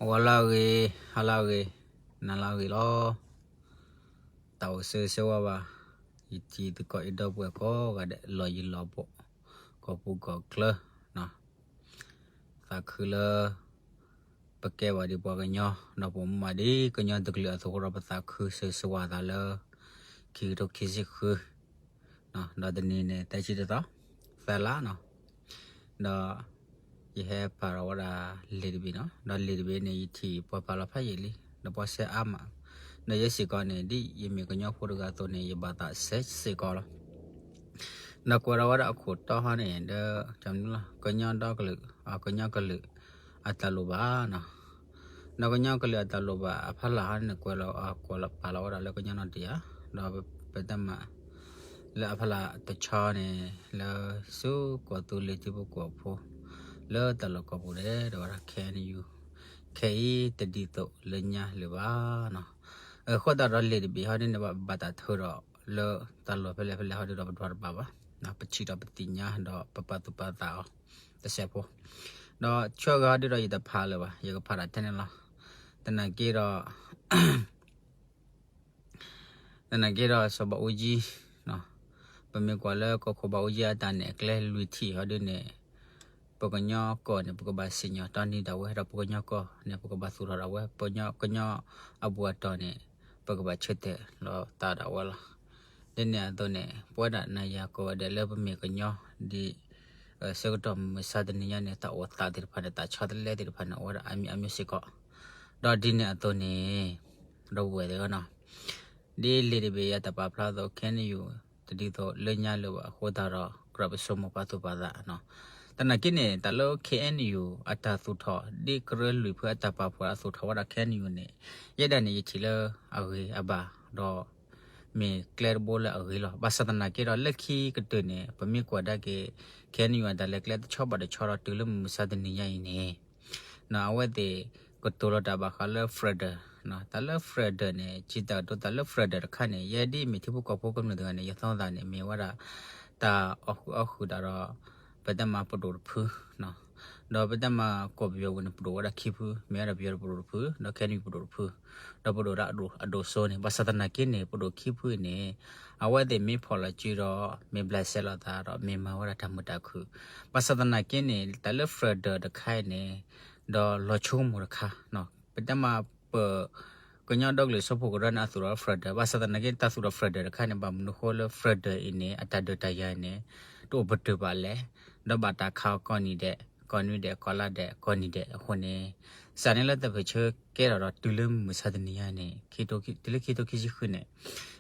ဂီၤလၢအဂ့ၤ, ဟါလၢအဂ့ၤ, နၤလၢအဂ့ၤလီၤ. တၢ်အိၣ်ဆၢဂ့ၤဆၢဝါဘၣ်, ယတံၤသကိး ယဒီပုၢ်ဝဲၢ်ကိးဂၤဒဲး လီၢ်ယံၤလီၢ်ဘူး, ကီၢ်ပူၤကီၢ်ချၢ, သးခုလၢ ပကဲဘၣ်ဒ်ပှၤကညီ, ဒီးပအိၣ်မူဘၣ်ဒ်ကညီတကလုာ်အသိးအဃိဒီး ပသးခုဆၢဂ့ၤဆၢဝါသးလၢ ခံကထိခံဆံဃု, ဒီးတနံၤန့ၣ် သၢဆံတသီ, သၢလါနီၤ. ဒီးယဟဲပာ်ထီၣ်ဝဲဒၣ်လံာ်တဘ့ၣ်နီၤ, ဒီးလံာ်တဘ့ၣ်န့ၣ် ယထံၣ်ပှၤပာ်လီၤဖးယံာ်လံ, ဒီးပှၤစဲအါမး, ဒီးယဲစ့ၢ်ကီးန့ၣ် ဒ်ယမ့ၢ်ကညီဖိတဂၤအသိးန့ၣ် ယဘၣ်သးစဲစ့ၢ်ကီးလီၤ. ဒီးကွဲးထီၣ်ဝဲဒၣ်အခိၣ်တီဟီန့ၣ် ဒီး ကညီဒီကလုာ်, ကညီကလုာ်အတၢ်လိၣ်ဘၣ်နီၤ. ဒီးကညီကလုာ်အတၢ်လိၣ်ဘၣ်အဖီလာ်ဟီန့ၣ် ကွဲးလီၤ, ကွဲးလီၤပာ်လီၤဝဲဒၣ်လၢကညီနီတယၤ, ဒီးပတၢ်မၤ လၢအဖီလာ်တဆီန့ၣ် လၢဆူကီၢ်သူလ့ၤထံဖိကီၢ်ဖိ လၢတၢ်လီၢ်ကီၢ်ပူၤဒဲး ဒီးဝဲဒၣ် ခဲအံၤ ခဲအံၤတဒ်သိးလၢညါလၢၤဘၣ်နီၤ. အဃိသတးဒီးလံာ်တဘ့ၣ်ဟီဒ်န့ၣ် ဘၣ်တၢ်ထုးဒီးလၢတၢ်လီၢ်ဖဲလဲၣ်ဖဲလဲၣ်ဟီဒ်ဒီးပဒွးတဘၣ်ဘၣ်, ပထံၣ်ဒီးပသ့ၣ်ညါဒီးပပာ်သူၣ်ပာ်သးအီၤတစဲးဖိ, ဒီးဆၢဂ့ၤဟီဒ်ဒီးယတဖးလၢၤဘၣ်, ယကဖးတၢ်ထဲန့ၣ်လီၤ. သနာ်က့ဒီး သနာ်က့ဒီးစီၤဘၣ်အူကၠံ, ပမ့ၢ်ကွၢ်လၢကီၢ်ခိၣ်ဘၣ်အူကၠံအတၢ်နဲၣ်ကျဲလွံၢ်ထံၣ်ဟီဒ်န့ၣ်, ပကညီကီၢ်န့ၣ် ပကဘၣ်စံၣ်ညီၣ်တီနံၤဒၣ်ဝဲ, ဒီးပကညီကီၢ်န့ၣ် ပကဘၣ်သူၣ်ထီၣ်ဒၣ်ဝဲ, ပကညီအဘူးအတံၢ်န့ၣ် ပကဘၣ်ဆၢတဲာ်လီၤသးဒၣ်ဝဲလီၤ. ဒ်န့ၣ်အသိးန့ၣ် ပဝဲဒၣ်နၤယၤကိးဂၤဒဲးလၢပမ့ၢ်ကညီ ဒ်ဆၢကတီၢ်မုၢ်မဆါတနံၤညါန့ၣ် တၢ်အိၣ်သးသ့ၣ်တဖၣ်န့ၣ် တၢ်ဆီတလဲသ့ၣ်တဖၣ်န့ၣ် အိၣ်ဝဲဒၣ်အါမံၤအါမံၤစ့ၢ်ကီး, ဒီးဒ်န့ၣ်အသိးန့ၣ် ဒီပုၢ်ဝဲၢ်သ့ၣ်ဧၢနီၤ, ဒ်လံာ်တဘ့ၣ်ယတၢ်ပာ်ဖျါအသိး ခဲအံၤ တဒ်သိးလၢညါလၢၤဘၣ်အဃိသတးဒီး ကြၢးပဆိကမိၣ်ပာ်သူၣ်ပာ်သးနီၤ. သနာ်က့န့ၣ် တၢ်လၢ ခဲအံၤ အတၢ်သူၣ်ထီၣ်ဒ်ကရၢလွံၢ်ဖုအတၢ်ပာ်ဖှိၣ်အသူၣ်ထီၣ်ဝဲဒၣ် ခဲအံၤ န့ၣ် ယဲဒၣ်န့ၣ် ယထံၣ်လၢအဂ့ၤအဘၣ်ဒီး မ့ၢ်ကျဲတဘိလၢအဂ့ၤလီၤ. ဘၣ်ဆၣ်သနာ်က့ဒီး လၢခံကတၢၢ်န့ၣ် ပမ့ၢ်ကွၢ်ဒၣ်က့ၤ ခဲအံၤ အတၢ်လဲၤကျဲတဆီဘၣ်တဆီဒီး တုၤလၢမုၢ်မဆါတနံၤညါအံၤန့ၣ် အဝဲသ့ၣ်ကတိၤလီၤတၢ်ဘၣ်ဃးလၢ federal, တၢ်လၢ federal န့ၣ် ကံတၢ်ကတိၤတၢ်လၢ federal တခါန့ၣ် ယဲဒ်မ့ၢ်ထံဖိကီၢ်ဖိကမျၢၢ်တဂၤန့ၣ် ယသီသးန့ၣ် မ့ၢ်ဝဲဒၣ် တၢ်အီၣ်ဃုာ်အီၣ်ဃုာ်တၢ်ဒီး ပတဲမးပဒိၣ်တဖု ဒီးပတဲမးကီၢ်ပယီၤပူၤန့ၣ် ပဒိၣ်ဝဲဒၣ်ခံဖု မ့ၢ်ဝဲဒၣ်ပယီၤပဒိၣ်တဖု ဒီးခဲအံၤပဒိၣ်တဖု ဒီးပဒိၣ်ဒၣ်အဒိၣ်စိန့ၣ် ဘၣ်ဆၣ်သနာ်က့န့ၣ် ပဒိၣ်ခံဖုအံၤန့ၣ် အဝဲသ့ၣ်မ့ၢ်ဖီၣ်လီၤစုဒီး မ့ၢ်ဘျးစဲလီၤသးဒီး မ့ၢ်မၤဝဲဒၣ်တၢ်မုာ်တၢ်ခုၣ် ဘၣ်ဆၣ်သနာ်က့န့ၣ် တၢ်လၢ federal တခါအံၤန့ၣ် ဒီးလီၤဆိကမိၣ်တခါ ပတဲမးပ ကညီဒီကလုာ်စၢဖှိၣ်ကရၢန့ၣ် အသူၣ်ထီၣ်လၢ federal ဘၣ်ဆၣ်သနာ်က့ တၢ်သူၣ်ထီၣ် federal တခါန့ၣ် ဘၣ်မနုၤဃိလၢ federal အံၤန့ၣ် အတၢ်ဒုးတၢ်ယၤန့ၣ် တအိၣ်ပတုာ်ဘၣ်လဲၣ်, ဒီးဘၣ်တၢ်ခးအီၤကိးနံၤဒဲး ကိးနွံဒဲး ကိးလါဒဲး ကိးနံၤဒဲးအဃိန့ၣ် စးန့ၣ်လၢတၢ်ပၢၢ်ဆၢကဲထီၣ်ဒီးတုၤလၢမုၢ်မဆါတနံၤညါန့ၣ် တုၤလၢခံကထိခံဆံဃုန့ၣ်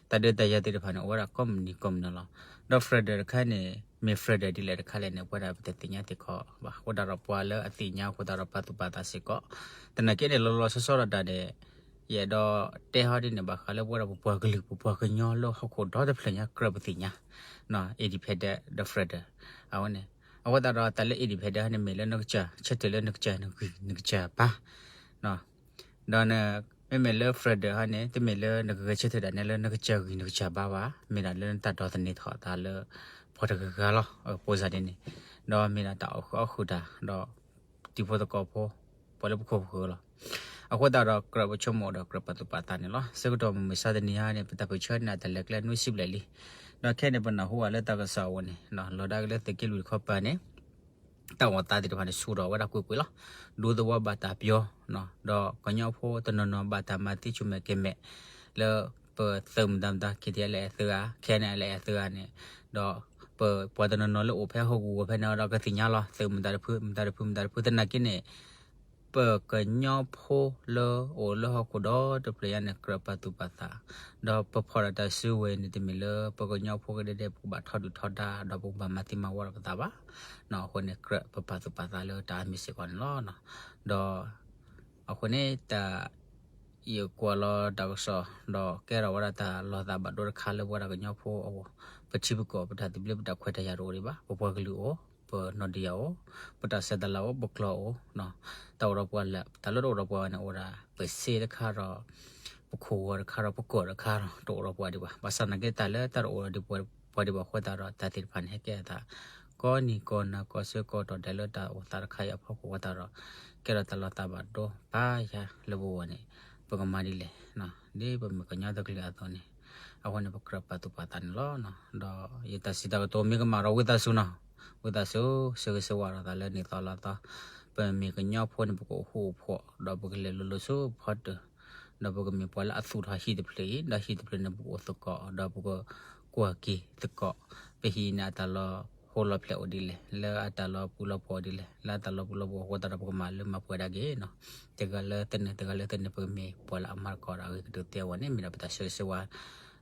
တၢ်ဒုးတၢ်ယၤသ့ၣ်တဖၣ်န့ၣ် အိၣ်ဝဲဒၣ်ကိးမုၢ်နံၤကိးမုၢ်နၤလီၤ. ဒီး federal တခါန့ၣ် မ့ၢ် federal ဒ်လဲၣ်တခါလဲၣ်န့ၣ် ပဝဲဒၣ်ပတသ့ၣ်ညါသ့ၣ်ခီဘၣ်. အဃိသတးဒီးပှၤလၢအသ့ၣ်ညါအဃိသတးဒီးပာ်သူၣ်ပာ်သးစ့ၢ်ကီး, သနာ်က့န့ၣ် လီၤလီၤဆီဆီဒၣ်တၢ်န့ၣ် ယအဲၣ်ဒိးတဲဟီဒ်န့ၣ် ဘၣ်ဃးလၢပဝဲဒၣ်ပပှၤကလုာ် ပပှၤကညီလၢဟီၣ်ခိၣ်ဒီတဖျၢၣ်ညါ ကြၢးပသ့ၣ်ညါ independent ဒီး federal အဝဲန့ၣ်. အဃိသတးဒီးတၢ်လၢ independent န့ၣ် မ့ၢ်လၢနကစၢ် ဆၢထၢၣ်လၢနကစၢ်နဂံၢ်နကစၢ်ဘါ ဒီး မ့မ့ၢ်လၢ federal ဟီန့ၣ် တမ့ၢ်လၢနကဂဲၤဆၢထၢၣ်ဒၣ်နဲလၢနကစၢ်ဂံၢ်နကစၢ်ဘါဘၣ်, မ့ၢ်ဒၣ်လၢနတၢ်ဒိးသန့ၤထီၣ်အသးလၢ ပှၤတဂၤဂၤလီၤ. ပိစၢ်ဒ်န့ၣ် ဒီးမ့ၢ်ဒၣ်တၢ်အီၣ်ဃုာ်အီၣ်ဃုာ်တၢ် ဒီးတံၤဖိသကိးဖိ ပှၤလၢပခိၣ်ပဃၢၤလီၤ. အဃိသတးဒီးကြၢးပဆိကမိၣ်ဒီးကြၢးပာ်သူၣ်ပာ်သးန့ၣ်လီၤ. ဆၢကတီၢ်မုၢ်မဆါတနံၤညါန့ၣ် ပတၢ်ပၢၢ်ဆၢန့ၣ် အတၢ်လဲၤကျဲနွံဆံဘျဲၣ်လံ. ဒီးခဲအံၤန့ၣ် ပနၢ်ဟူဘၣ်လၢတၢ်ကစီၣ်အအိၣ်န့ၣ် လီၤဒၣ်က့ၤလၢသုးက့လွံၢ်တခီပၤန့ၣ် တၢ်အိၣ်သးသ့ၣ်တဖၣ်န့ၣ် ဆူၣ်ထီၣ်ဝဲဒၣ်ကွ့ၢ်ကွ့ၢ်လီၤ. ဒူသဝီဘၣ်တၢ်ပျီ ဒီးကညီဖိတနီၤနီၤဘၣ်တၢ်မၤသံဆူၣ်မဲာ်ကဲၤမဲာ် လၢပသုးမုၢ်သံၣ်ဘိ ခံထံအဲလအဲသုးဧါ ခဲန့ၣ်အဲလအဲသုးဧါန့ၣ် ဒီးပပှၤတနီၤနီၤလၢအိၣ်ဖဲဟီၣ်ကဝီၤဖဲန့ၣ်ဒီးကသ့ၣ်ညါလီၤ သုးမုၢ်သံၣ်ဘိ မုၢ်သံၣ်ဘိ မုၢ်သံၣ်ဘိ သနာ်က့န့ၣ် ပကညီဖိလၢအိၣ်လၢဟီၣ်ခိၣ်ဒီတဖျၢၣ်ညါန့ၣ် ကြၢးပာ်သူၣ်ပာ်သး ဒီးပဖီၣ်ဒီးတၢ်စုဝဲၤန့ၣ် တမ့ၢ်လၢပကညီဖိကဒဲကဒဲ ပကဘၣ်ထီဒုၣ်ထီဒါ ဒီးပကဘၣ်မၤသံမၤဝီဒီးပသးဘၣ်. အဃိန့ၣ် ကြၢးပပာ်သူၣ်ပာ်သးလၢတၢ်အါမံၤစ့ၢ်ကီးန့ၣ်လီၤ. ဒီး အဃိန့ၣ် တၢ် ယကွၢ်လီၤတၢ်ကစီၣ် ဒီးကဲထီၣ်ဝဲဒၣ်တၢ်လီၤသးဘၣ်ဒိတခါလၢပဝဲဒၣ်ကညီဖိအဂီၢ် ပထံပကီၢ် ပတၢ်သဘျ့ပတၢ်ခွဲးတၢ်ယာ်တအိၣ်ဒံးဘၣ် ပပှၤကလုာ်အိၣ် ပနီၣ်တယၢ်အိၣ် ပတၢ်ဆဲးတၢ်လၤအိၣ် ပကျိာ်အိၣ် တၢ်အိၣ်ဒီးပှၤလၢ တၢ်လၢတအိၣ်ဒီးပှၤန့ၣ် အိၣ်ဒၣ် ပစ့တခါဒီး ပခိၣ်ဂီၤတခါဒီး ပကီၢ်တခါဒီး တအိၣ်ဒီးပှၤဒံးဘၣ်. ဘၣ်ဆၣ်သနာ်က့ တၢ်လၢတၢ်တအိၣ်ဒီးပှၤဒံးဘၣ်အဃိသတးဒီး တၢ်သ့ၣ်တဖၣ်န့ၣ် ဟဲကဲအသး ကိးနံၤကိးနၤကိးဆၢကိးကတီၢ်ဒဲးလၢတၢ်အိၣ်သးတခါအံၤအဖီခိၣ်အဃိသတးဒီး ကဲထီၣ်တၢ်လီၤသးဘၣ်ဒိပာ်ယၤလၢပဂီၢ်န့ၣ် ပကမၤဒ်လဲၣ်, ဒ်ပမ့ၢ်ကညီတကလုာ်အသိးန့ၣ်, အဃိန့ၣ် ပကြၢးပာ်သူၣ်ပာ်သးန့ၣ်လီၤ. ဒီးယတၢ်စံးတၢ်ကတိၤမ့ၢ်ကမၣ်ဒီးဝံသးစူၤနီၤ, ဝံသးစူၤ ဆၢဂ့ၤဆၢဝါထီၣ်သးလၢနံၣ်သီလါသီ, ပမ့ၢ်ကညီဖိန့ၣ် ပကအိၣ်ဃူအိၣ်ဖိး ဒီးပကလဲၤလိၤလိၤဆူဖီတၢၢ် ဒီးပကမ့ၢ်ပှၤလၢအသူၣ်ထီၣ်ဟံၣ်တဖျၢၣ်အံၤ, ဒီးဟံၣ်တဖျၢၣ်န့ၣ် ပကအိၣ်သကိး ဒီးပကကွၢ်က့ၤသကိး, ပဟံၣ်န့ၣ်အတၢ်လီၤဟိလီၤဖျဲးအိၣ်ဒ်လဲၣ်, လၢအတၢ်လီၤပူၤလီၤဖှီၣ်အိၣ်ဒ်လဲၣ်, လၢအတၢ်လီၤပူၤလီၤဖှီၣ်အဃိသတးဒီး ပကမၤလၢမၤပှဲၤဒၣ်က့ၤနီၤ, တဂၤလၢတန့ၢ် တဂၤလၢတန့ၢ် ပကမ့ၢ်ပှၤလၢအမၤသကိးဒီးအဂ့ၤကတၢၢ်သ့အဂီၢ်န့ၣ် မ့ၢ်ဒၣ်ပတၢ်ဆၢဂ့ၤဆၢဝါ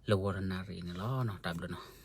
လၢဂီၤတနၣ်ရံၣ်န့ၣ်လီၤ. တၢ်ဘျုးနီၤ.